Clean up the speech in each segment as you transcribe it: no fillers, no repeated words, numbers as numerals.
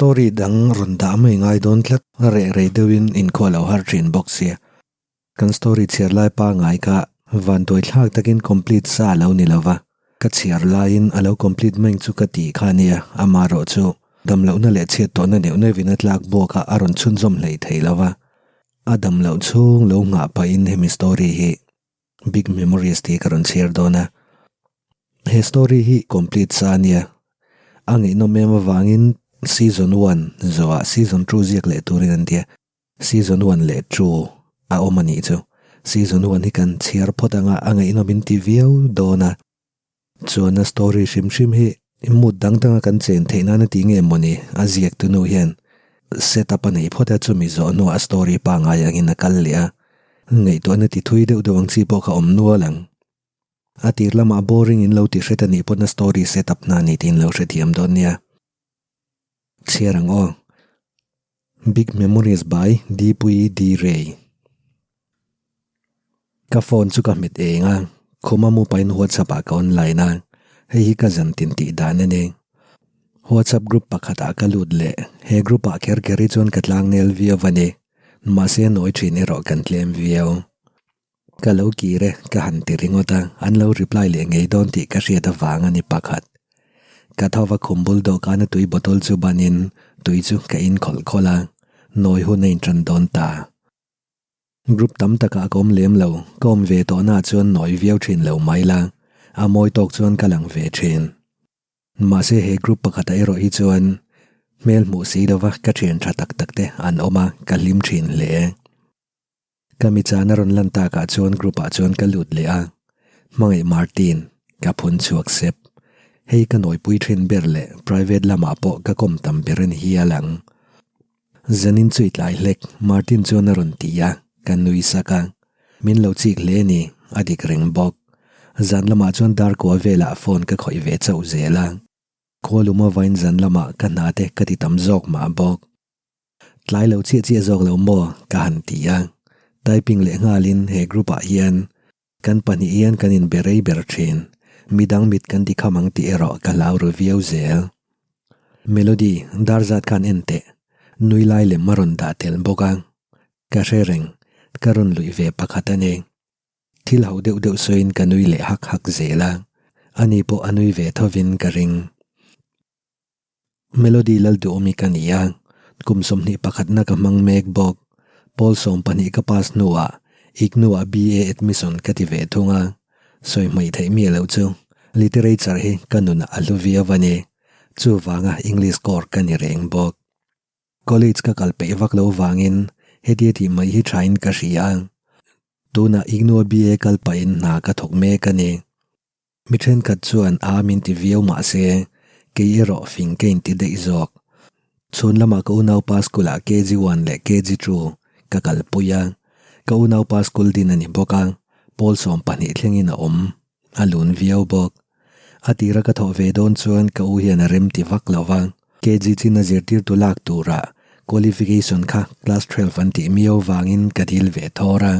Story dang rawn dah mai ngai dawn tlat, reh rei deuhin inkhua lo har thin bawk sia. Kan story chhiar lai pangai kha vanduai thlak takin complete sa a lo ni lova, ka chhiar laiin a lo complete meng chu ka ti kha nia, amaherawh chu damlohna leh chhiat tawhna neuh neuhin a tlak buakah a rawn chhunzawm hlei thei lova, a damloh chhung lo nghah pahin hemi story hi Big Memories tih ka rawn chhiar dawn a. He story hi complete sa a nia, a ngaihnawm em avangin season one zawhah season two ziak leh turin an ti a. Season one leh two a awm a nih chu. Season one hi kan chhiar phawt anga a ngaihnawm in ti viau dawn a. Chuan a story hrim hrim hi mood dang danga kan chen theih nan a ti nge mawni a ziak tu nu hian set up a nei phawt a chumi zawh hnuah a story pangngai angin a kal leh a. Ngaihtuahna ti thui deuh deuh ang chi pawh kha awm nual ang. A tir lamah boring in lo ti hret a nih pawn a story set up hna a ni tiin lo hrethiam dawn nia. Chhiar ang aw. Big Memories by Dipui D. Ray. Ka phone chu ka hmet eng a, khuma mu pahin WhatsApp ah ka online a, hei hi ka zan tin tih dan a ni. WhatsApp group pakhat ah ka lut leh, he group ah kher kher hi chuan ka tlang nel viau a ni. Mahse nawi thin erawh kan tlem viau. Ka lo kir e, ka han ti ringawt a, an lo reply leh ngei dawn tih ka hriat avang a ni pakhat. Ka tho va khum bul dawhkana tui bottle chu banin tui chu ka in khawlh khawlh a, nawi hun a inṭan dawn ta. Group tam takah ka awm lem lo, ka awm ve tawhnaah chuan nawi viau ṭhin lo mai la, a mawi tawk chuan ka lang ve ṭhin. Mahse he group pakhatah erawh hi chuan hmel hmuh si lova ka ṭhian ṭha tak tak te an awm a, ka hlim ṭhin hle. Ka mi chan a rawn lan takah chuan group ah chuan ka lut leh a, Hmangaih Martin, ka phun chhuak sep. Hei ka nawipui thin ber leh private lamah pawh ka kawm tam ber a ni hial ang. Zanin chu i tlai hlek, Martin chuan a rawn ti a, ka nui sak a. Min lo chik hle a ni, a dik reng bawk. Zan lamah chuan dar kua velah phone ka khawih ve chauh zel a. Khualuma vain zan lamah ka hna te ka ti tam zawk mah bawk. Tlai lo chiah chiah zawk lo maw? ka han ti a. Typing leh nghalin he group ah hian kan pahnih hian kan inbe rei ber thin. Midang mit kan ti kham ang tih erawh ka hlau ru viau zel. Melody, dar zat khan en teh. Nui lai lem a rawn dah tel bawk a. Ka hre reng, ka rawn luih ve pakhat a ni. Thil ho deuh deuh sawiin ka nui leh hak hak zel a. Ani pawh a nui ve thovin ka ring. Melody Lalduhawmi ka ni a, kum 21 na ka hmang mek bawk. Pawl 12 ka pass hnuah IGNU-ah BA admission ka ti ve thung a, sawi hmaih theih miah loh chu literature hi ka nunah a hlu viau a ni. Chuvanga English core ka ni reng bawk. College ka kal peih vak lo vangin hetia tih mai hi thain ka hria a, tunah IGNU-a BA kal pahin hna ka thawk mek a ni. Mi thenkhat chuan a min ti viau mah se, kei erawh fing ka inti daih zawk. Chhun lamah ka unaupa school ah KG one leh KG two ka kalpui a, ka unaupa school din a ni bawk a, pawl 12 thlengin a awm, a lun viau bawk. A tira ka thawh ve dawn chuan ka u hian a rem ti vak lo va, KG chin a zirtirtu lak turah qualification kha class 12 an tih miau vangin ka dil ve thawr a,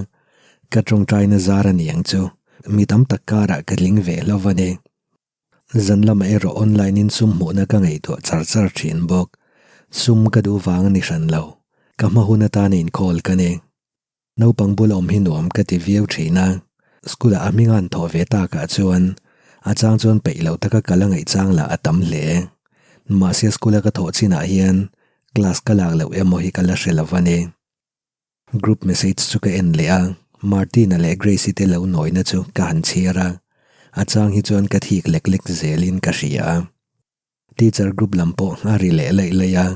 ka tawngtaina zar a ni ang chu. Mi tam tak karah ka tling ve hlauh a ni. Zan lamah erawh online in sum hmuhna ka ngaihtuah char char thin bawk. Sum ka duh vang a ni hran lo. Ka hma hun atana inkawl ka ni. Naupang bula awm hi nuam ka ti viau thin a. School ah a hming a han thawh ve takah chuan a chang chuan peih lo taka kal a ngaih chang lah a tam hle. Mahse school a ka thawh chinah hian class ka lak loh emaw hi ka la hre lo a ni. Group message chu ka en leh a, Martina leh Grace-i te lo nawina chu ka han chhiar a, a chang hi chuan ka thik lek lek zelin ka hria a. Teacher group lam pawh a ri leh laih laih a,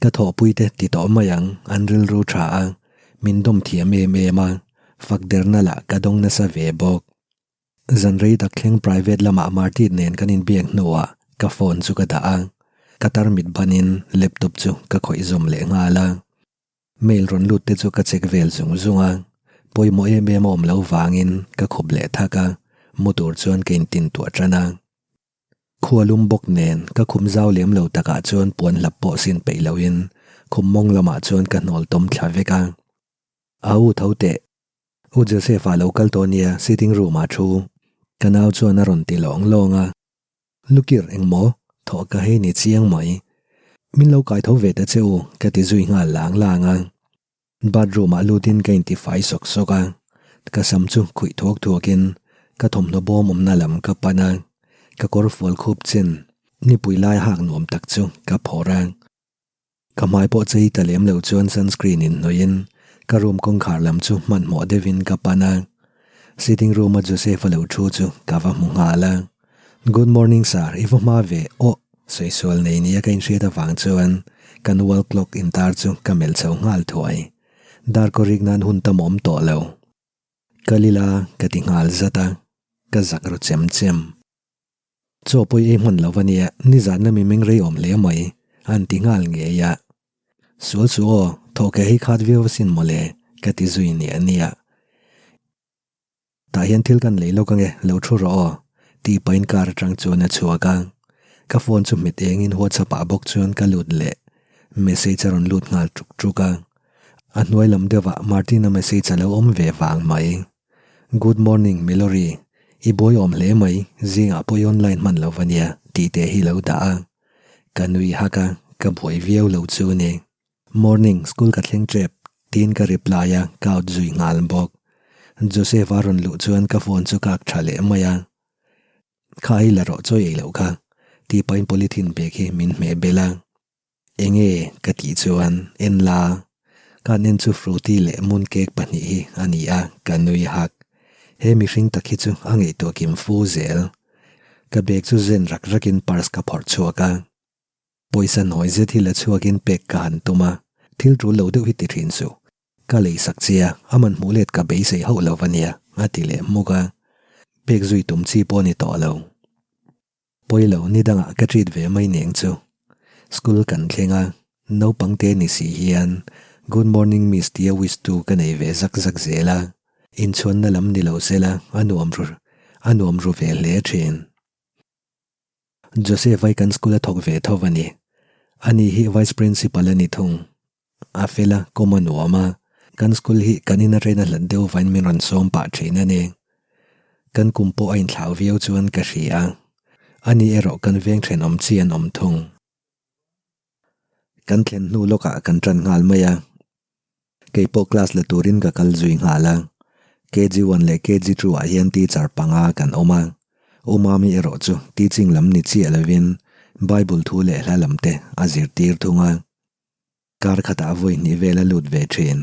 ka thawhpui te ti tawh mai ang, an rilru tha a, min dawm thiam em em a, fak derna lah ka dawng nasa ve bawk. Zan rei tak thleng private lamah Martin nen kan inbiak hnuah ka phone chu ka dah a, ka tarmit banin laptop chu ka khawih zawm leh nghal a. Mail rawn lut te chu ka check vel zung zung a, pawimawh em em a awm lo vangin ka khup leh thak a, mu tur chuan ka intin tuah tan a. Khua lum bawk nen ka khum zau lem lo takah chuan puan hlap pawh sin peih loin khum mawng lamah chuan ka hnawl tawm thla vek a. Au tho teh, U Joseph-a lo kal tawh nia sitting room-ah thu ka nau chuan a rawn ti lawng lawng a. Lukir engmaw? Thawh ka hei ni chiang mai. Min lo kai tho ve ta che u ka ti zui nghal lang lang a. Bathroom ah lutin ka intifai sawk sawk a, ka sam chu khuih thuak thuakin ka thawmhnaw bawm awmna lam ka pan a, ka kawr fual khup chin nipui lai hak nuam tak chu ka phawrh a. Ka hmai pawh chei ta lem lo chuan sunscreen in hnawih in ka room kawngkhar lam chu hmanhmawh deuhin ka pan a. Sitting room a Joseph a lo thu chu ka va hmu nghal a. Good morning sir, i va hma ve aw Saisual nei nia ka inhriat avang chuan kan wall clock intar chu ka melh chho nghal thuai. Dar kaw rik nan hun tam awm tawh lo. Kal ila ka ti nghal zat a, ka zak ru chem chem. Chaw pawi ei hman lo ania, nizan lami meng rei awm hle mai, an ti nghal ngei a. Sual suh aw, thawhkeh hi khat viau asin mawle, ka ti zui niah niah. Tah hian thil kan lei lawk ange, lo thu rawh aw, tih pahin car atang chuan a chhuak a. Ka phone chu hmet engin WhatsApp ah bawk chuan ka lut leh. Message a rawn lut nghal tuk tuk a. A hnuai lam deuhah Martin-a message a lo awm ve vang mai. Good morning Milori, i buai awm hle mai, zingah pawh i online hman lo va nia, tih te hi lo dah a. Ka nui hak a, ka buai viau lo chu ni. Morning, school ka thleng tep, tiin ka reply a, ka out zui nghal bawk. Joseph a rawn luh chuan ka phone chu ka ak tha leh mai a. Kha hi la rawh chawi ei loh kha, tih pahin polythene bag hi min hmeh bel a. Enge ka tih chuan en la, ka han en chu Frooti leh mooncake pahnih hi a ni a, ka nui hak. He mihring tak hi chu a ngaihtuah kim fu zel. Ka bag chu zen rak rakin purse ka phawrh chhuak a. Pawisa nawi zet hi la chhuakin pek ka han tum a, thil tul lo deuh hi ti thin suh. Ka lei sak che a, a man hmuh let ka beisei hauh lo va nia, a ti leh hmuk a. Pek zui tum chi pawh a ni tawh lo. Pawi lo, ni dangah ka treat ve mai neng chu. School kan thleng a, naupang te ni si hian Good morning miss tia wish tu ka nei ve zak zak zel a, inchhuanna lam ni lo sela a nuam ru a nuam ru ve hle thin. Joseph ai kan school a thawk ve tho a ni. Ani hi Vice Principal a ni thung. A fel a, kawm a nuam a. Kan school hi kan in aṭain a hlat deuh vain min rawn sawm pah ṭhin a ni. Kan kum pawh a inthlau viau chuan ka hria. Ani erawh kan veng ṭhenawm chi an awm thung. Kan thlen hnu lawkah kan ṭan nghal mai a. Kei pawh class la turin ka kal zui nghal a, KG one leh KG two ah hian teacher panga kan awm a, U Mami erawh chu teaching lam ni chiah lovin Bible thu leh hla lam te a zirtir thung a, kar khatah vawi hnih vel a lut ve thin.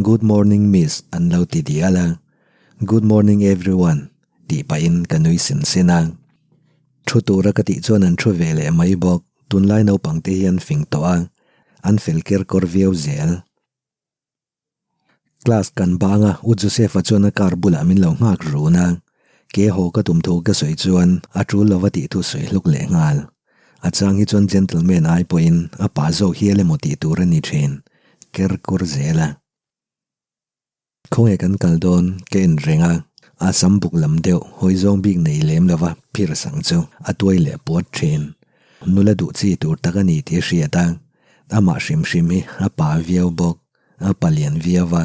Good morning miss an lo ti dial a, Good morning everyone tih pahin ka nui sin sin a. Thu tura ka tih chuan an thu ve leh mai bawk, tunlai naupang te hi an fing tawh a, an fel ker kawr viau zel. Class kan bang a, U Joseph-a chuan a car bulah min lo nghak run a, ke haw ka tum thu ka sawi chuan a tul lova tih thu sawi hluk leh nghal. A chang hi chuan gentleman ai pawhin a pa zawk hial emaw tih tur a ni thin, ker kur zel a. Khawnge kan kal dawn ka en reng a, a sam buk lam deuh hawi zawng bik nei lem lova phir sang chu a tuai leh puat thin. Nula duh chi tur tak a ni tih a hriat a, amah hrim hrim hi a pa viau bawk, a palian viau a,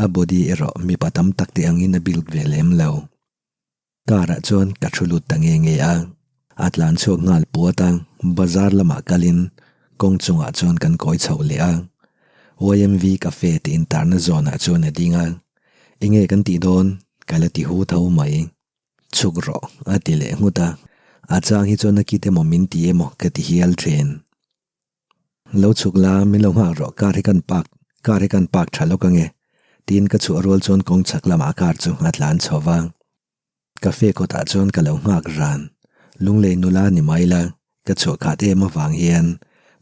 a body erawh mipa tam tak te angin a build ve lem lo. Car ah chuan ka thu lut ta nge nge a, a tlan chhuak nghal puat a, bazar lamah kalin kawng chungah chuan kan kawi chho leh a, YMV cafe tih intarna zawnah chuan a ding a, enge kan tih dawn ka la ti hu tho mai, chhuk rawh a ti leh nghut a, a chang hi chuan a kit emaw min ti emaw ka ti hial thin. Lo chhuk la, min lo nghak rawh, car hi kan park, car hi kan park tha lawk ange, tiin ka chhuah rual chuan kawng chhak lamah car chu a tlan chho va. Cafe kawtah chuan ka lo nghak ran, Lunglei nula ni mai la, ka chhuah khat em avang hian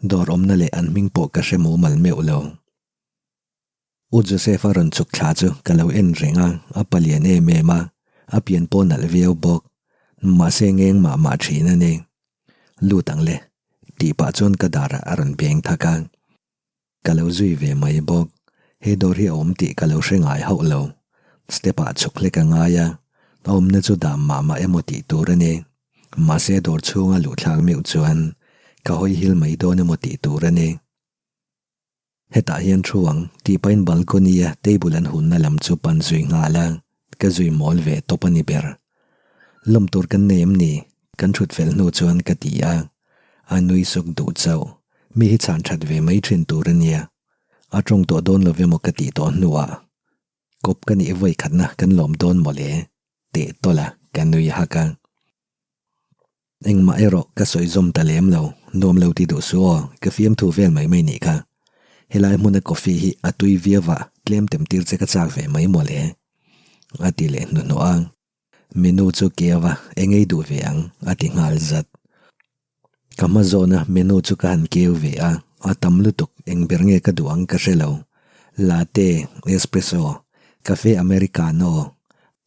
dawr awmna leh an hming pawh ka hre mumal meuh lo. U Joseph-a rawn chhuk thla chu ka lo en reng a, a palian em em a, a pian pawh nalh viau bawk. Mahse ngeng mah mah thin a ni. Lut ang le, tih pah chuan ka darah a rawn beng thak a. Ka lo zui ve mai bawk. He dawr hi a awm tih ka lo hre ngai hauh lo. Step-ah chhuk hlek a ngai a, a awmna chu dam mah mah emaw tih tur a ni. Mahse dawr chhunga luh thlak meuh chuan ka hawi hil mai dawn emaw tih tur a ni. Hetah hian thu ang, tih pahin balcony-a table an hunna lam chu pan zui nghal a, ka zui mawl ve tawp a ni ber. Lawm tur kan nei em ni? Kan thut fel hnu chuan ka ti a. A nui suk duh chauh. Mi hi chhan that ve mai thin tur a nia. A tawng tawh dawn lo emaw ka tih tawh hnuah kawp ka nih vawi khatna kan lawm dawn mawle teh tawlh a ka nui hak a. Engmah erawh ka sawi zawm ta lem lo, nuam lo ti duh suh aw, ka fiamthu vel mai mai nih kha. Helai hmuna coffee hi a tui viau a, tlem tem tir che ka chak ve mai mawle. A ti leh hnuhnawh a. Menu chu keu a, eng ei duh ve ang, a ti nghal zat. Ka hma zawna menu chu ka han keu ve a, a tam lutuk, eng ber nge ka duh ang ka hre lo. Latte, espresso, cafe americano,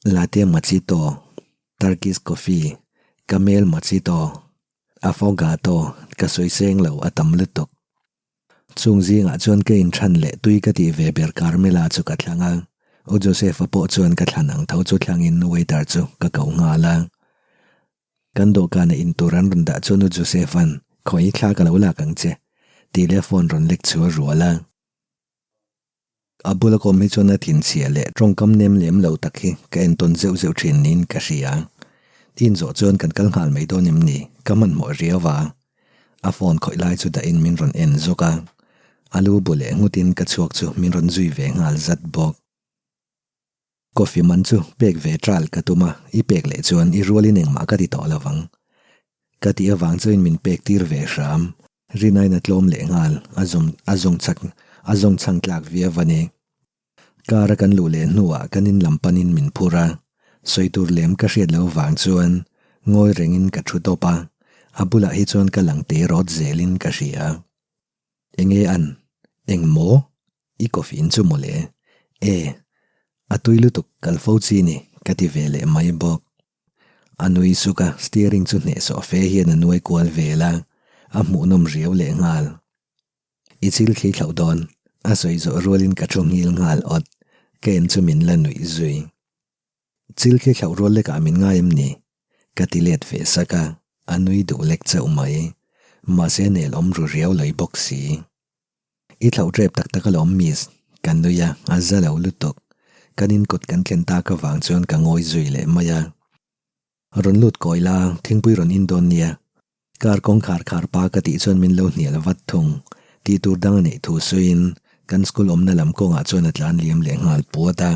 latte mojito, Turkish coffee, camel mojito, affogato ka sawi seng lo a tam lutuk. Chung zingah chuan ka inthan leh tui ka tih ve ber Carmela chu ka thlang a, U Joseph-a pawh chuan ka thlan ang tho chu thlangin waiter chu ka ko nghal a. Kan dawhkana intur an rawn dah chuan U Joseph-a'n, Khawi thla ka lo lak ang che, tih leh phone rawn lek chu a rual a. A bula kawm hi chuan a thinchhia leh tawngkam nem lem lo tak hi ka entawn zeuh zeuh thin niin ka hria. Inzawh chuan kan kal nghal mai dawn em ni? Ka hmanhmawh riau a. A phone khawih lai chu dahin min rawn en zawk a. A lu bu leh nghutin ka chhuak chu min rawn zui ve nghal zat bawk. Coffee man chu pek ve ṭal ka tum a, i pek leh chuan i rualin engmah ka ti tawh lo vang. Ka tih avang chuin min pek tir ve hram. Rinain a tlawm leh nghal, a zawm a zawng chak a zawng chhang tlak viau a ni. Car a kan luh leh hnuah kan in lam panin min phur a, sawi tur lem ka hriat loh vang chuan ngawi rengin ka thu tawp a, a bulah hi chuan ka lang te rawt zelin ka hria. Enge an? Eng maw? I coffee in chu mawle. E, a tui lutuk kal fo chi ni ka ti ve leh mai bawk. A nui suk a, steering chu hnehsawh fe hian a nuai kual vel a, a hmuhnawm riau leh nghal. I chil thli thlauh dawn, a sawi zawh rualin ka thu nghil nghal awt, ka en chu min la nuih zui. Chil thli thlauh rual lekah min ngai em ni? Ka ti let ve sak a, a nui duh lek chauh mai. Mahse nel awm ru riau lei bawk si. I thlauh tep tak tak alawm miss, ka nui a, a za lo lutuk. Kan in kawt kan thlen tak avang chuan ka ngawi zui leh mai a. Rawn lut kawi la, thingpui rawn in dawn nia. Car kawngkhar khar pa ka tih chuan min lo hnial vat thung. Tih tur dang a neih thu suiin kan school awmna lam kawngah chuan a tlan liam leh nghal puat a.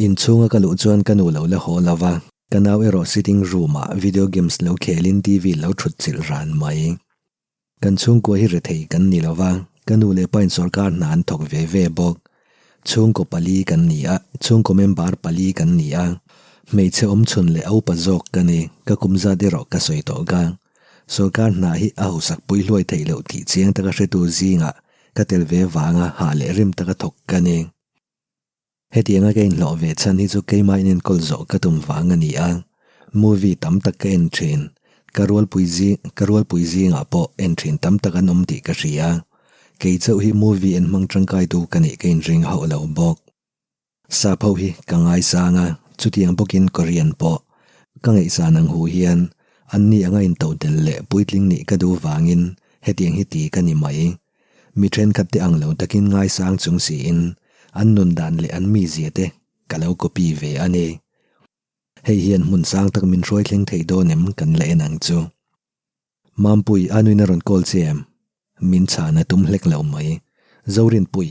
Inchhunga ka luh chuan ka nu lo la haw lo va, ka nau erawh sitting room ah video games lo khelin TV lo thut chilh ran mai. Kan chhungkua hi rethei kan ni lo va, ka nu leh pain sorkar hna an thawk ve ve bawk. Chhungkaw pali kan ni a, chhungkaw member pali kan ni a. Hmeichhe awmchhun leh a upa zawk ka ni, ka kum zat erawh ka sawi tawh ka. Sorkar hna hi a hausak pui hluai theih loh tih chiang taka hretu zingah ka tel ve vanga hah leh rim taka thawk ka ni. Hetianga ka inhlawh ve chhan hi chu keimah inenkawl zawh ka tum vang a ni a, movie tam tak ka en thin, ka rualpui zing ka rualpui zingah pawh en thin tam tak an awm tih ka hria. Kei chauh hi movie en hmang tangkaitu ka nih ka inring hauh lo bawk. Sap ho hi ka ngaisang a, chutiang bawkin Korean pawh. Ka ngaihsan ang hu hian anni anga intodelh leh puitling nih ka duh vangin hetiang hi ti ka ni mai. Mi thenkhat te ang lo takin ngaisang chung siin an nun dan leh an mizia te ka lo copy ve a ni. Hei hian hmun sang tak min hruai thleng thei dawn em kan la en ang chu. Mampui, a nuin a rawn call che em? Min chhan a tum hlek lo mai. Zorinpui.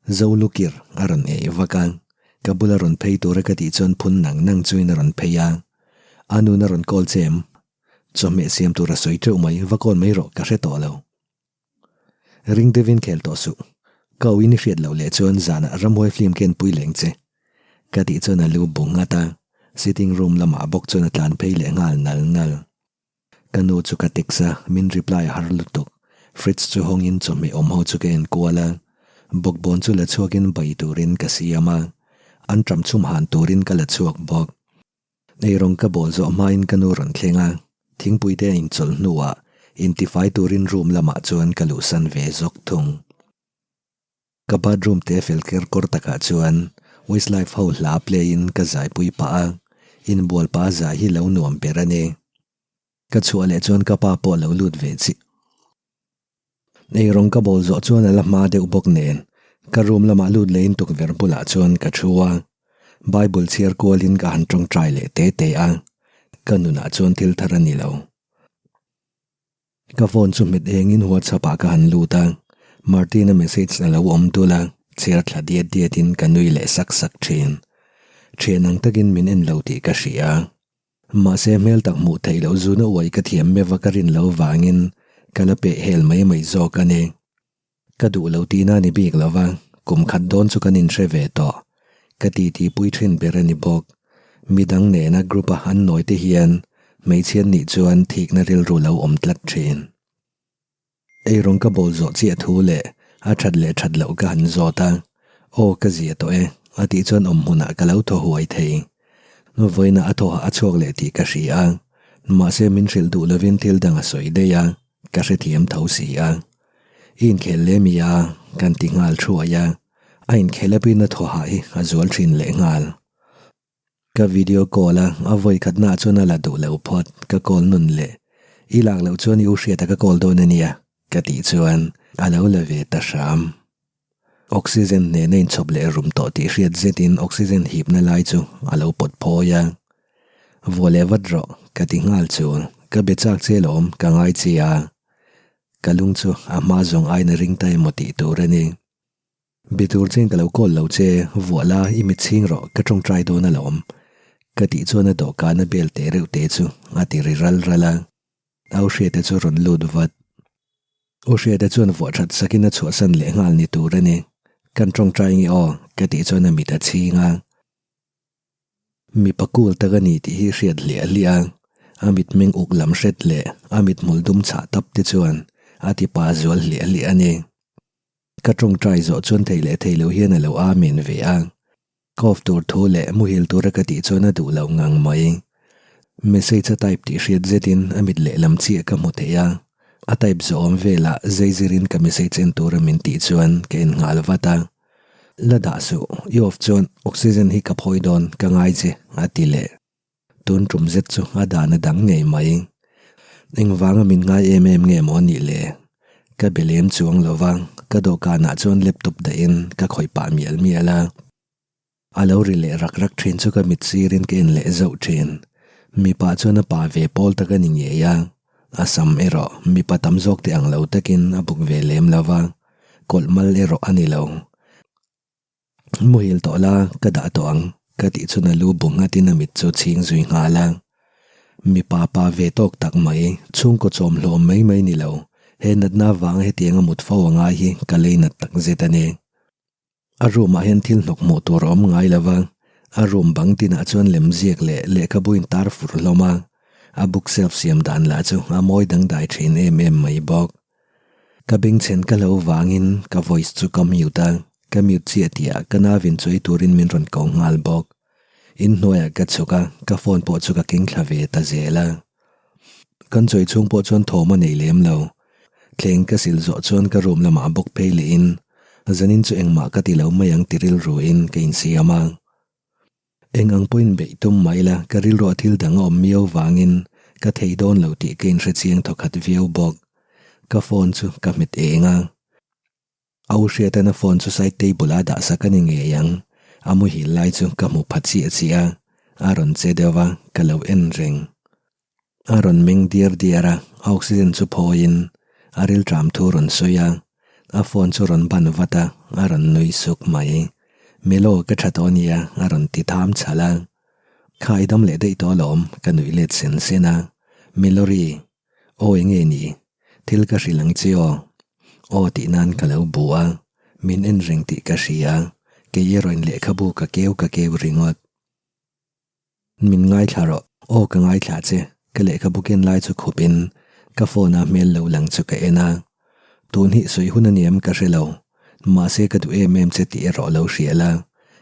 Zolukir a rawn ei vak a, ka bula rawn phei tura ka tih chuan phun nang nang chuin a rawn phei a. A nuin a rawn call che em? Chawhmeh siam tur a sawi teuh mai, va call mai rawh ka hre tawh lo. Ring deuhin khel tawh suh. Ka awin i hriat loh leh chuan zanah ramhuai film ken pui leng che. Ka tih chuan a lu bu nghat a, sitting room lamah bawk chuan a tlan phei leh nghal nal nal. Ka nu chu ka text a, min reply a har lutuk. Fridge chu hawngin chawhmeh awm ho chu ka en kual a, bawkbawn chu la chhuakin bai turin ka siam a, an ṭam chhum han turin ka la chhuak bawk. Eirawng ka bawl zawh hmain ka nu rawn thleng a, thingpui te a inchawlh hnuah intifai turin room lamah chuan ka luhsan ve zawk thung. Ka bathroom te fel ker kawr takah chuan Westlife ho hla play in ka zaipui pah a, inbual pah a zai hi lo nuam ber a ni. Ka chhuah leh chuan ka pa pawh lo lut ve chiah. Eirawng ka bawl zawh chuan a la hma deuh bawk nen ka room lamah lut lehin tukverh bulah chuan ka thu a, Bible chhiar kualin ka han tawngtai leh te te a, ka nunah chuan thil thar a ni lo. Ka phone chu hmet engin WhatsApp ah ka han lut a, Martin-a message a lo awm dul a, chhiar thla diat diatin ka nui leh sak sak thin. Thian ang takin min en lo tih ka hria. Mahse hmel tak hmuh theih loh zuna uai ka thiam meuh a ka rin lo vangin ka la peh hel mai mai zawk a ni. Ka duh lo tihna ni bik lo va, kum khat dawn chu kan inhre ve tawh. Ka titi pui thin ber a ni bawk. Midang nena group a an nawi te hian hmeichhian nih chuan thikna rilru lo awm tlat thin. Eirawng ka bawl zawh chiah thu leh a that leh that loh ka han zawt a, Aw ka zia tawh e, a tih chuan awm hmunah ka lo thaw huai thei. Vawiinah a thawhah a chhuak leh tih ka hria a, mahse min hrilh duh lovin thil dang a sawi daih a. Ka hrethiam tho si a. I inkhel leh mi a, kan ti nghal thuai a. A inkhel apin a thaw hah hi a zual thin leh nghal. Ka video call a, a vawi khatnaah chuan a la duh lo phawt, ka call nun leh. I lak loh chuan i u hriata ka call dawn a nia, ka tih chuan a lo la ve ta hram. Oxygen nen a inchhawp leh rum tawh tih hriat zetin oxygen hipna lai chu a lo pawt phawi a. Vuah leh vat rawh, ka ti nghal chu. Ka be chak che lawm, ka ngai che a. Ka lung chu a hma zawng aiin a ring ta emaw tih tur a ni. Be tur chein ka lo call lo che, vuah la, i mit chhing rawh, ka tawngtai dawn alawm. Ka tih chuan a dawhkan a bel teh reuh te chu a ti ri ral ral a. Au Hriata chu rawn lut vat. U Hriata chuan vuah that sakin a chhuahsan leh nghal ni tur a ni. Kan tawngtai nge aw, ka tih chuan a mit a chhing a. Mipa cool tak a ni tih hi hriat hliah hliah a, a mitmeng uk lam hret leh a mithmul dum chhah tap te chuan a ti pa zual hliah hliah a ni. Ka tawngtai zawh chuan thei leh thei lo hian a lo amen ve a. Cough tur thu leh muhil tura ka tih chuan a duh lo ngang mai. Message a type tih hriat zetin a mit lehlam chiah ka hmu thei a, a type zawh awm velah zeizirin ka message en tura min tih chuan ka en nghal vat a. La dah suh, i off chuan oxygen hi ka phawi dawn, ka ngai che, a ti leh. Tun tum zet chu a dan a dang ngei mai. Engvanga min ngai em em nge maw nih le? Ka be lem chuang lo va, ka dawhkanah chuan laptop dahin ka khawih pah mial mial a. A lo ri leh rak rak thin chu ka mit sirin ka en leh zauh thin. Mipa chuan a pa ve pawl tak a ni ngei a, a sam erawh mipa tam zawk te ang lo takin a buk ve lem lo va, kawlh mal erawh a ni lo. Muhil tawh la, ka dah tawh ang, ka tih chuan a lu bu nghatin a mit chu chhing zui nghal a. Mipa pa ve tawk tak mai, chhungkaw chawm hlawm mai mai ni lo, he natna avanga hetianga mut fo a ngai hi ka lei nat tak zet a ni. A room ah hian thil hnawk hmuh tur a awm ngai lo va, a room bang tinah chuan lemziak leh lehkhabu in tar fur hlawm a, a bookshelf siam dan lah chu a mawi dangdai thin em em mai bawk. Ka bengchhen ka hlo vangin ka voice chu ka mute a, ka mute chiah tihah ka navin chuai turin min rawn ko nghal bawk. Inhnuaiah ka chhuk a, ka phone pawh chu ka keng thla ve ta zel a. Kan chawi chhung pawh chuan thawm a nei lem lo. Thleng ka sil zawh chuan ka room lamah bawk phei lehin zanin chu engmah ka ti lo mai ang ti rilruin ka insiam a. Eng ang pawhin beih tum mah ila ka rilruah thil dang a awm miau vangin ka thei dawn lo tih ka inhre chiang thawkhat viau bawk. Ka phone chu ka hmet eng a. A u hriatan a phone chu side table ah dah sak a ni ngei ang. A muhil lai chu ka hmu pha chiah chiah a, a rawn che deuh a, ka lo en reng. A rawn meng diar diar a, a oxygen chu phawiin a rilṭam thu rawn sawi a, a phone chu rawn ban vat a, a rawn nui suk mai. Melo, ka ṭha tawh ania, a rawn ti tham chhalh a. Kha i dam leh daih tawh alawm, ka nuih let sen sen a. Melori, aw enge ni? Thil ka hrilh ang che aw. Aw tih nan ka lo bu a, min en reng tih ka hria, kei erawhin lehkhabu ka keu ka keu ringawt. Min ngaithla rawh. Aw ka ngaithla che. Ka lehkhabu ken lai chu khup in ka phone a hmel lo lang chu ka en a. Tun hi sawi hun a niam ka hre lo. Mahse ka duh em em che tih erawh lo hria la.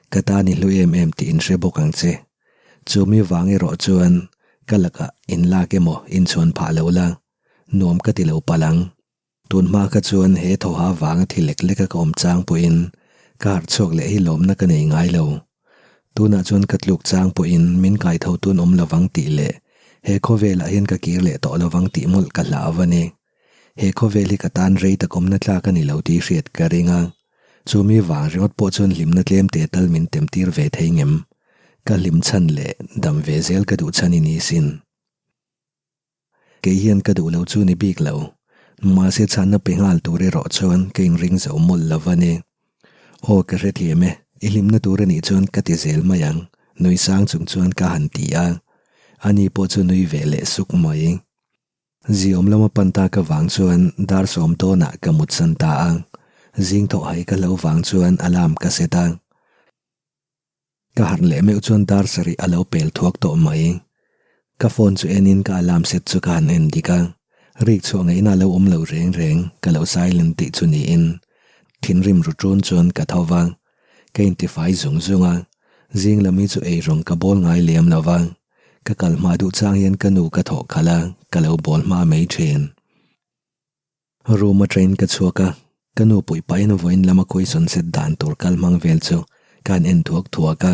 Ka tan i hlu em em tih in hre bawk ang che. Chu mi vang erawh chuan ka lakah in lak emaw in chhuan phah lo la. Nuam ka ti lo palh ang. Tun hma kha chuan he thawha vanga thi lek leka ka awm chang pawhin ka harh chhuak leh hi lawmna ka nei ngai lo. Tunah chuan ka tluk chang pawhin min kai tho tun awm lovang tih leh he khawvelah hian ka kir leh tawh lovang tih mawlh ka hlau a ni. He khawvel hi ka tan rei tak awmna tlak a ni lo tih hriat ka ring a. Chumi vang ringawt pawh chuan hlimna tlem teh tal min tem tir ve thei ngem. Ka hlim chhan leh dam ve zel ka duh chhan i ni sin. Kei hian ka duh lo chu ni bik lo. Mahse chhanna pe nghal tur erawh chuan ka inring zo mawlh lo va ni. Aw ka hrethiam e, i hlimna tur a nih chuan ka ti zel mai ang, nui sang chung chuan ka han ti a. Ani pawh chu nui ve leh suk mai. Ziawm lama pan tak avang chuan dar sawm dawnah ka mutsan ta a, zing thawh hai ka hlo vang chuan alarm ka set a. Ka harh leh meuh chuan dar sarih a lo pel thuak tawh mai. Ka phone chu enin ka alarm set chu ka han en dik a, rik chhuah ngaihna a lo awm lo reng reng, ka lo silent tih chu niin thinrim ru ṭun chuan ka tho va, ka intifai zung zung a, zing lam hi chu eirawng ka bawl ngai lem lo va, ka kal hma duh chang hian ka nu ka thawh khalh a, ka lo bawl hma mai ṭhin. Room atangin ka chhuak a, ka nu puih pahin vawiin lama question set dan tur kal hmang vel chu ka han en thuak thuak a,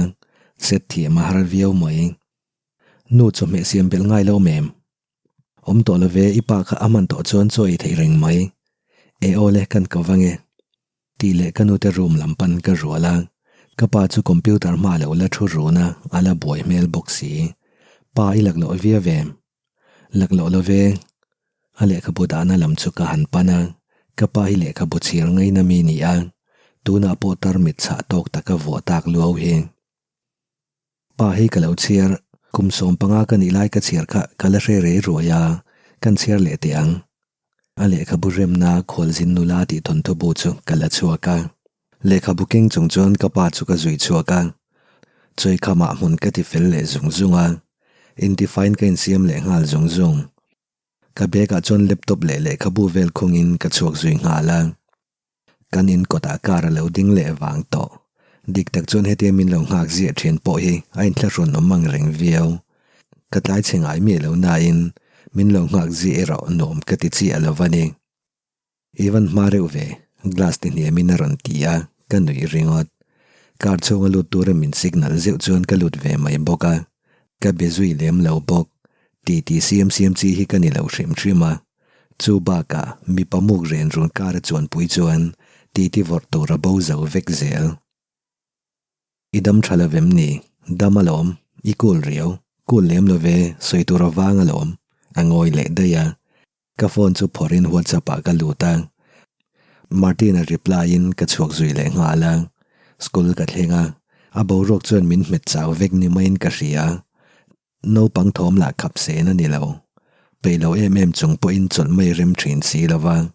set thiam a har viau mai. Nu chawhmeh siam belh ngai lo mem. Awm tawh lo ve, i pa kha a hman tawh chuan chaw ei theih reng mai. E aw le, kan ko vang e. Tih leh ka nute room lam pan ka rual a, ka pa chu computer hma lo la thu run a, a la buai hmel bawk si. Pa i laklawh viau em? Laklawh lo ve. A lehkhabu dahna lam chu ka han pan a, ka pa hi lehkhabu chhir ngaina mi ni a, tunah pawh tarmit chhah tawk taka vuah tak luau hi. Pa hi ka lo chhiar, kum 15 ka nih lai ka chhiar kha ka la hre rei ruai a, kan chhiar leh teh ang. A lehkhabu remna khualzin nula tih thawnthu bu chu ka la chhuak a. Lehkhabu keng chung chuan ka pa chu ka zui chhuak a, chawikhamah hmun ka ti fel leh zung zung a, intifain ka insiam leh nghal zung zung. Ka bag ah chuan laptop leh lehkhabu vel khungin ka chhuak zui nghal a. Kan in kawtah car a lo ding leh vang tawh. Dik tak chuan hetia min lo nghak ziah thin pawh hi a inthlahrun awm ang reng viau. Ka tlai chhe ngai miah lo nain min lo nghak ziah erawh nuam ka ti chiah lo va ni. I van hma reuh ve, glass ti hniamin a rawn ti a, ka nuih ringawt. Car chhunga lut tura min signal zeuh chuan ka lut ve mai bawk a, ka be zui lem lo bawk. Ti ti siam siam chi hi ka ni lo hrim hrim a. Chu bakah mipa muk ren run car a chuanpui chuan ti ti vawrh tur a bo zo vek zel. I dam tha lo vem ni? Dam alawm, i cool riau, cool lem lo ve, sawi tur a vang alawm, a ngawi leh daih a. Ka phone chu phawrhin WhatsApp ah ka lut a, Martin-a reply in ka chhuak zui leh nghal a, school ka thleng a, a boruak chuan min hmet chau vek ni maiin ka hria, naupang thawm lah khap sen a ni lo, peih lo em em chung pawhin chawlh mai rem thin si lo va,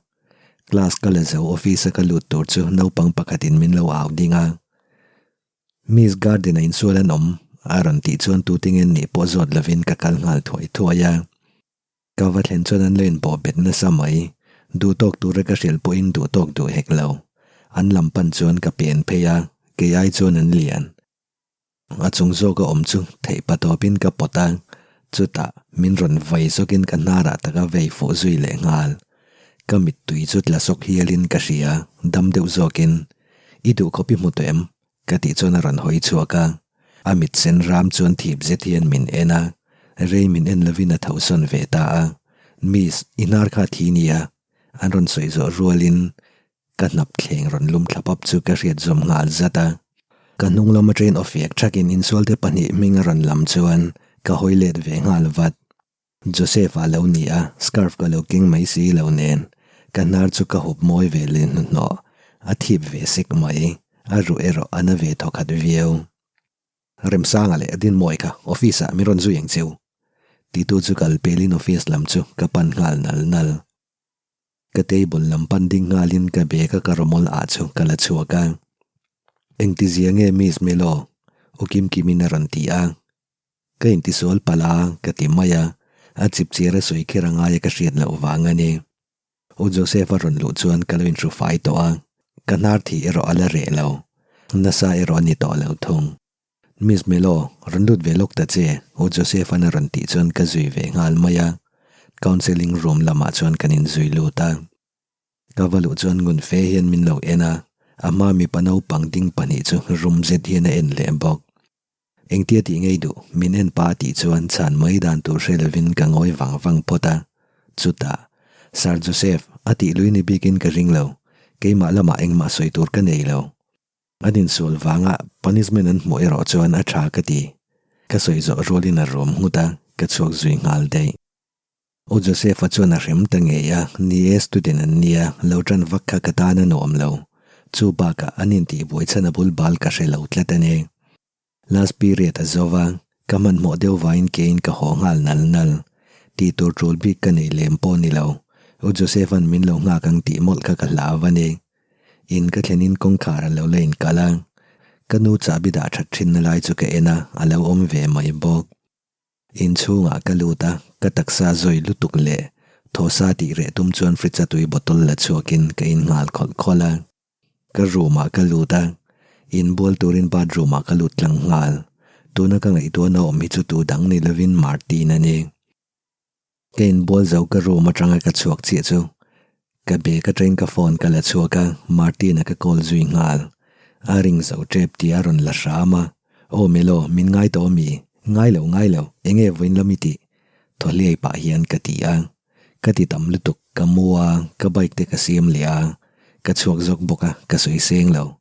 class ka la zo office a ka lut tur chu naupang pakhatin min lo au ding a, Miss Garden a insual an awm a rawn tih chuan tutinge nih pawh zawt lovin ka kal nghal thuai thuai a. Ka va thlen chuan an lo inbawh bet nasa mai. Duh tawk tura ka hrilh pawhin duh tawk duh hek lo. An lam pan chuan ka pen phei a, kei ai chuan an lian. A chung zawka awm chu theih pa tawpin ka pawt a, chutah min rawn vai zawkin ka hnarah taka vei fuh zui leh nghal. Ka mittui chu tla sawk hialin ka hria, dam deuh zawkin, I duh khawp i hmu tawh em? Ka tih chuan a rawn hawi chhuak a, a mit sen ram chuan thip zet hian min en a, rei min en lovin a tho sawn ve ta a, Miss, i hnar kha thi nia, an rawn sawi zawh rualin ka hnap thleng rawn lum thla pap chu ka hriat zawm nghal zat a. Ka hnung lama train aw fiak thakin insualte pahnih hming a rawn lam chuan ka hawi let ve nghal vat. Joseph a lo ni a, scarf ka lo keng mai si lo nen, ka hnar chu ka hup mawi ve leh hnuhnawh, a thip ve sek mai, a ruh erawh a na ve thawkhat viau. Remsanga leh Dinmawi kha office ah min rawn zui ang cheu, titu chu kal pelin office lam chu ka pan nghal nal nal. Ka table lam pan ding nghalin ka bag a ka rawmawl ah chu ka la chhuak a, Engtizia nge Miss Melo? U Kimkimin a rawn ti a. Ka intisual palh a, ka ti mai a, a chipchiar a sawi kher a ngai a ka hriat loh vang a ni. U Joseph a rawn luh chuan ka lo inhru fai tawh a, ka hnar thih erawh a la reh lo, nasa erawh a ni tawh lo thung. Miss Melo, rawn lut ve lawk ta che, U Joseph-a'n a rawn tih chuan ka zui ve nghal mai a, counselling room lamah chuan kan inzui lut a. Ka va luh chuan ngun fe hian min lo en a, a hma mipa naupang ding pahnih chu rum zet hian a en leh bawk. Engtia tih ngei duh, min en pa tih chuan chhan mai dan tur hre lovin ka ngawi vang vang phawt a. Chutah, Sir Joseph, a tih lui ni bikin ka ring lo, keimah lamah engmah sawi tur ka nei lo. An insual vanga punishment an hmuh erawh chuan a tha ka ti. Ka sawi zawh rualin a rum nghut a, ka chhuak zui nghal daih. U Joseph-a chuan a hrem ta ngei a, ni e student an nia, lo tan vak kha ka tan a nuam lo. Chu bakah an intihbuai chhan a bul bal ka hre lo tlat a ni. Last period a zo va, ka hmanhmawh deuh vaiin keiin ka haw nghal nal nal. Tih tur tul bik ka nei lem pawh ni lo. U Joseph-a'n min lo nghak ang tih mawlh kha ka hlau a ni. In ka thlenin kawngkhar a lo la inkalh a, ka nu chahbi dah that thinna lai chu ka en a, a lo awm ve mai bawk. Inchhungah ka lut a, ka taksa zawi lutuk leh thawsa tih reh tum chuan fridge a tui bottle la chhuakin ka in nghal khawlh khawlh a. Ka room ah ka lut a, inbual turin bathroom ah ka lut tlang nghal. Tuna ka ngaihtuahna awm hi chu tu dang ni lovin Martin a ni. Ka inbual zo ka room atanga ka chhuak chiah chu ka bag atangin ka phone ka la chhuak a, Martin-a ka call zui nghal. A ring zo tep tih a rawn la hram a, Aw Melo, min ngai tawh ami? Ngai lo, ngai lo, enge vawiin lam i tih? Thaw hliai pah hian ka ti a. Ka ti tam lutuk, ka mu a, ka bike te ka siam leh a, ka chhuak zawk bawk a, ka sawi seng lo.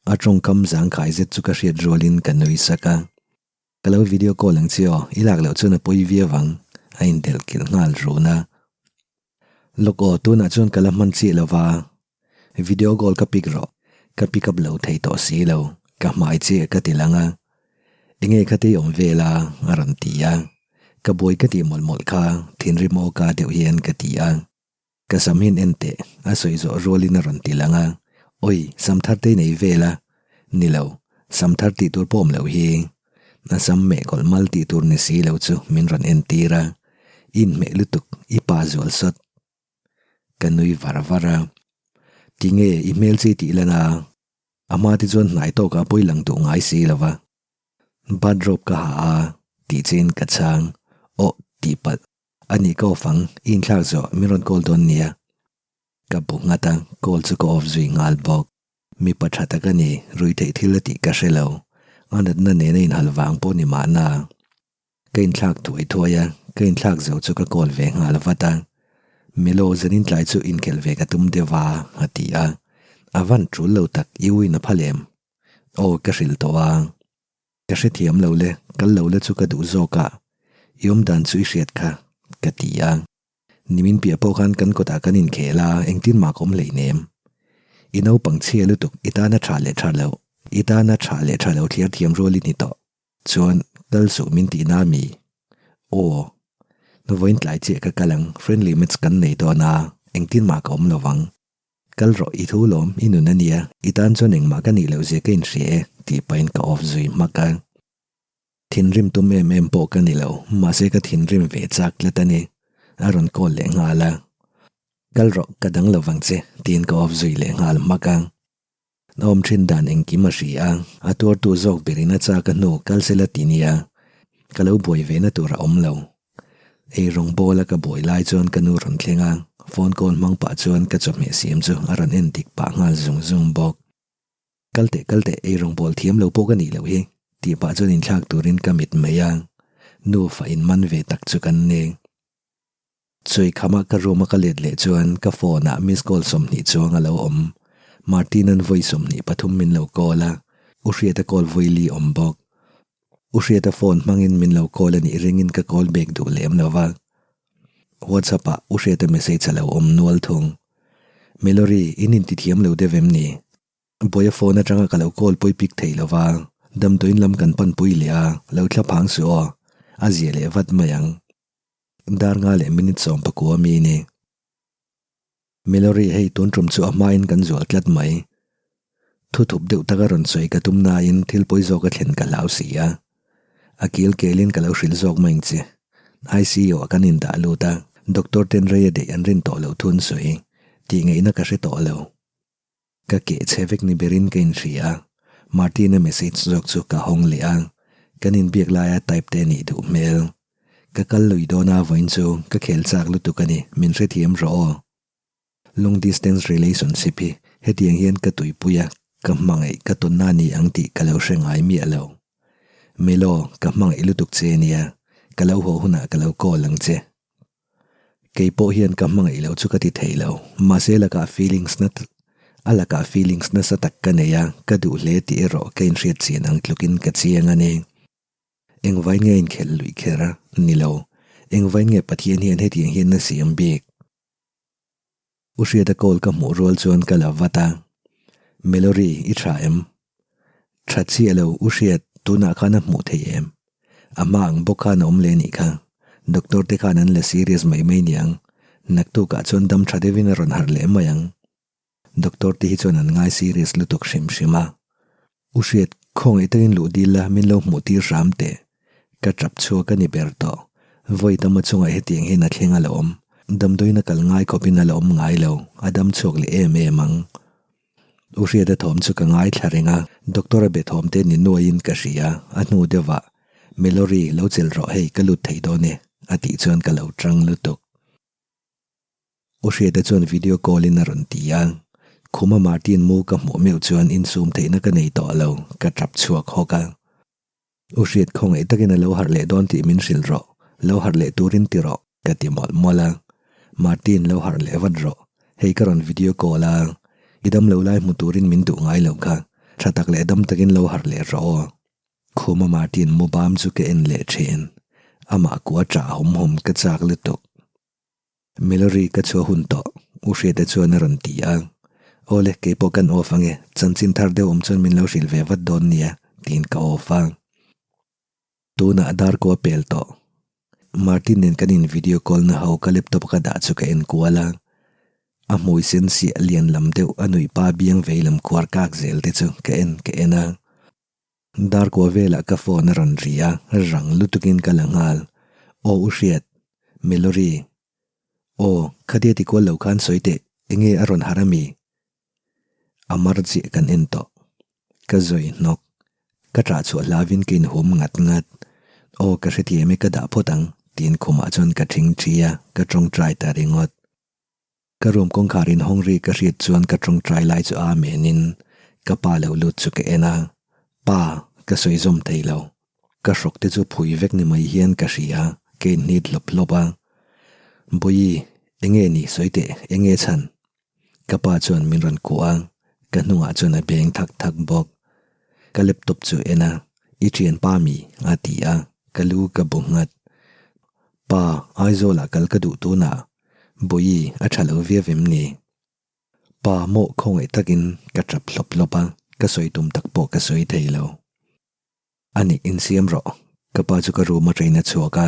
A tawngkam zangkhai zet chu ka hriat rualin ka nui sak a. Ka lo video call ang che aw, i lak loh chuan a pawi viau ang, a indelh kilh nghal run a. Lawk aw, tunah chuan ka la hman chiah lo va, video call ka pick rawh, ka pick up lo thei tawh si lo, ka hmai chiah ka ti lang a. Enge kha te i awm vel a? a rawn ti a. Ka buai ka tih mawlh mawlh kha, thinrim awka deuh hian ka ti a. Ka sam hian en teh, a sawi zawh rualin a rawn ti lang a, Awi, sam thar te i nei vel a? Ni lo, sam thar tih tur pawh awm loh hi. A sam meh kawlh mal tih tur ni si lo chu min rawn en tir a, I inhmeh lutuk, i pa zual sawt. Ka nui var var a, Tinge, i hmel chi tih lan a? A hma te chuan hnai tawkah pawi lang duh ngai si lo va. Bathrobe ka ha a, tih chein ka chhang, Awh, tihpalh. A nih ka off ang, i inthlak zawh min rawn call dawn nia. Ka bu nghat a, call chu ka off zui nghal bawk. Mipa tha tak a ni, ruihtheih thil a tih ka hre lo. A natna nena inhal vang pawh ni mahna. Ka inthlak thuai thuai a, ka inthlak zo chu ka call ve nghal vat a. Melo, zanin tlai chu inkhelh ve ka tum deuh a, a ti a. A van tul lo tak, i u in a phal em? Aw, ka hrilh tawh a. Ka hrethiam lo le, kal lo la chu ka duh zawk a, i awm dan chu i hriat kha, ka ti a. Nimin piah pawh khan kan kawtah kan inkhel a, engtin mah ka awm hleinem. I naupang chhia lutuk, i tana tha leh tha lo, i tana tha leh tha lo thliar thiam rual i ni tawh. Chuan, kal suh min tihna a mi? Aw. Vawiin tlai chiah ka kal ang, friendly match kan nei dawn a, engtin mah ka awm lo vang. Kal rawh, i thu lawm, i nun a nia, i tan chuan engmah ka nih loh zia ka inhria e, tih pahin ka off zui hmak a. Thinrim tum em em pawh ka ni lo, mahse ka thinrim ve chak tlat a ni. A rawn call leh nghal a. Kal rawh, ka dang lo vang che, tiin ka off zui leh nghal hmak a. A awm thin dan engkim a hria a, a tuartu zawk berin a chak a hnu kal sela ti nia, ka lo buai ve na tur a awm lo. Ei rawng bawla ka buai lai chuan ka nu rawn thleng a, phone call hmang pah chuan ka chawhmeh siam chu a rawn en dik pah nghal zung zung bawk. Kal teh kal teh, ei rawng bawl thiam lo pawh ka nih loh hi, tih pah chuan inthlak turin ka mit mai a, nufa inman ve tak chu kan ni. Chawi khama ka room a ka let leh chuan ka phone ah miss call 20 chuang a lo awm. Martin-a'n vawi 23 min lo call a, U Hriata call vawi li awm bawk. U Hriata phone hmangin min lo call a nih ringin ka call back duh lem lo va. WhatsApp ah U Hriata message a lo awm nual thung. Melory, in intithiam lo deuh em ni? Buaia phone atanga ka lo call pui pik thei lo va, damdawiin lam kan pan pui leh a, lo thla phang suh aw, a zia leh vat mai ang. Dar nga leh minute 19 mi ni. Melory hei tun tum chu a hmain kan zual tlat mai. Thu thup deuh taka rawn sawi ka tum nain thil pawi zawk a thlen ka hlau si a. A kil kelin ka lo hrilh zawk mai ang che. ICU ah kan indah lut a, doctor ten rei a deih an rin tawh loh thun sawi. Tih ngaihna ka hre tawh lo. Ka keh chhe vek ni berin ka inhria a, Martin-a message zawk chu ka hawng leh a, kan inbiak laia type te nih duh hmel. Ka kal lui dawn a vawiin chu ka khel chak lutuk a ni, min hrethiam rawh aw. Long distance relationship hi hetiang hian ka tuipui a, ka hmangaih ka tawnna a ni ang tih ka lo hre ngai miah lo. Melo, ka hmangaih lutuk che nia, ka lo haw hunah ka lo call ang che. Kei pawh hian ka hmangaih lo chu ka ti thei lo, mahse lakah feelings na a lakah feelings nasa tak ka nei a, ka duh hle tih erawh ka inhriat chian ang tlukin ka chiang a ni. Engvai nge inkhelh luih kher a? Ni lo. Engvain nge Pathian hian hetiang hian a siam bik? U Hriata call ka hmuh rual chuan ka la vat a, Melory, i tha em? Tha chiah lo, U Hriat, tunah khan a hmuh thei em? A hma ang bawk khan a awm leh anih kha. Doctor te khan an la serious mai mai niang. Naktukah chuan dam tha deuhin a rawn harh leh mai ang. Doctor te hi chuan an ngai serious lutuk hrim hrim a. U Hriat, khawngaih takin luh dil la min lo hmuh tir hram teh. Ka tap chhuak a ni ber tawh. Vawi tama chungah hetiang hian a thleng a la awm. Damdawiin a kal ngai khawpin a la awm ngai lo, a dam chhuak leh em em ang. U Hriata thawm chu ka ngaithla reng a, doctor a be thawm te ni nuaiin ka hria, a hnu deuhah, Melory, lo chelh rawh hei ka lut thei dawn e, a tih chuan ka lo tang lutuk. U Hriata chuan video call in a rawn ti a, khuma Martin mu ka hmuh meuh chuan insum theihna ka nei tawh lo, ka tap chhuak hawk a. U Hriat khawngaih takin a lo harh leh dawn tih min hrilh rawh, lo harh leh turin ti rawh, ka ti mawlh mawlh a. Martin lo harh leh vat rawh, hei ka rawn video call a, i dam lo lai hmu turin min duh ngai lo kha, tha tak leh dam takin lo harh leh rawh aw. Khuma Martin mu bam chu ka en leh thin, amah kua ṭah hawm hawm ka chak lutuk. Melory ka chhuah hun tawh, U Hriata chuan a rawn ti a. Awle, keipawh kan off ange, chanchin thar deuh awm chuan min lo hrilh ve vat dawn nia, tiin ka off a. Tunah dar kua pel tawh. Martin nen kan in video call na ho ka laptop ka dah chu ka en kual a. A hmui sen siah lian lam deuh a nuih pa biang vei lam khuar kak zel te chu ka en ka en a. Dar kua velah ka phone a rawn ri a, rang lutukin ka la nghal. Aw u Hriat, Melory. Aw, khatia ti kual lo khan sawi teh, enge a rawn harh a mi? A mar chiah kan en tawh. Ka zawi hnawk. Ka ṭah chhuah hlauvin ka inhum ngat ngat. Aw, ka hrethiam e ka dah phawt ang, tiin khumah chuan ka ṭhingṭhi a, ka ṭawngṭai ta ringawt. Ka room kawngkhar in hawng ri ka hriat chuan ka tawngtai lai chu amen in ka pa lo lut chu ka en a, Pa, ka sawi zawm thei lo. Ka hrawk te chu phui vek ni mai hian ka hria, ka inhnit hlawp hlawp a. Bawihi, enge ni sawi teh, enge chhan? Ka pa chuan min rawn kuah a, ka hnungah chuan a beng thak thak bawk. Ka laptop chu en a, I thianpa mi? a ti a, ka lu ka bu nghat. Pa, Aizawlah kal ka duh tunah Bawihi, a tha lo viau em ni? Pa mawh khawngaih takin ka tap hlawp hlawp a, ka sawi tum tak pawh ka sawi thei lo. A nih, insiam rawh. Ka pa chu ka room atangin a chhuak a,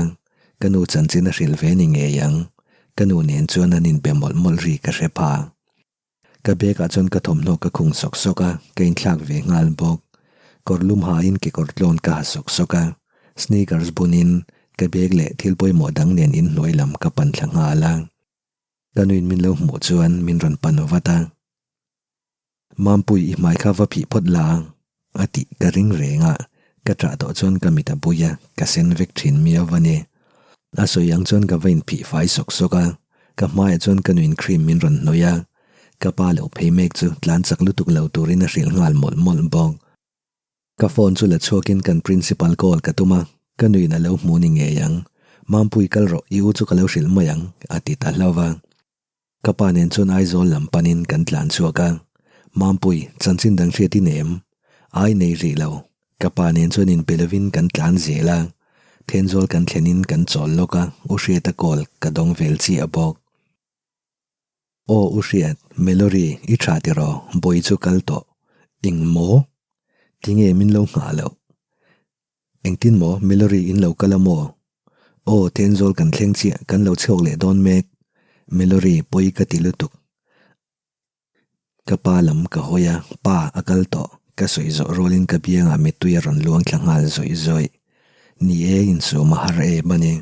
ka nu chanchin a hrilh ve ni ngei ang. Ka nu nen chuan an inbe mawlh mawlh ri ka hre pha. Ka bag ah chuan ka thawmhnaw ka khung sawk sawk a, ka inthlak ve nghal bawk. Kawr lum hain kekawr tlawn ka ha sawk sawk a, sneakers bunin ka bag leh thil pawimawh dang nen inhnuai lam ka pan thla nghal a. Ka nuin min lo hmuh chuan min rawn pan vat a. Mampui i hmai kha va phih phawt la ang a tih ka ring reng a, ka ṭah tawh chuan ka mit a bui a, ka sen vek ṭhin miau a ni. A sawi ang chuan ka va inphih fai sawk sawk a, ka hmaiah chuan ka nuin cream min rawn hnawih a, ka pa lo phei mek chu tlan chak lutuk lo turin a hrilh nghal mawlh mawlh bawk. Ka phone chu la chhuakin kan principal call ka tum a, ka nuin a lo hmu ni ngei ang, Mampui kal rawh, i u chu ka lo hrilh mai ang, a ti ta hlauh va. Ka pa nen chuan Aizawl lam panin kan tlan chhuak a, Mampui, chanchin dang hriat i nem? Ai nei rih lo. Ka pa nen chuan inpe lovin kan tlan zel a, Thenzawl kan thlenin kan chawl lawk a, U Hriata call ka dawng vel chiah bawk. Aw U Hriat, Melory, i tha tiraw, Bawi chu kal tawh. Eng maw? Tinge min lo nghah loh? Engtin maw Melory in lo kal a maw? Aw, Thenzawl kan thleng chiah, kan lo chhuak leh dawn mek. Melory, pawi ka ti lutuk. Ka pa lam ka hawi a, pa a kal tawh. Ka sawi zawh rualin ka biangah mittui a rawn luang thla nghal zawih zawih. Ni e, insum a har em a ni.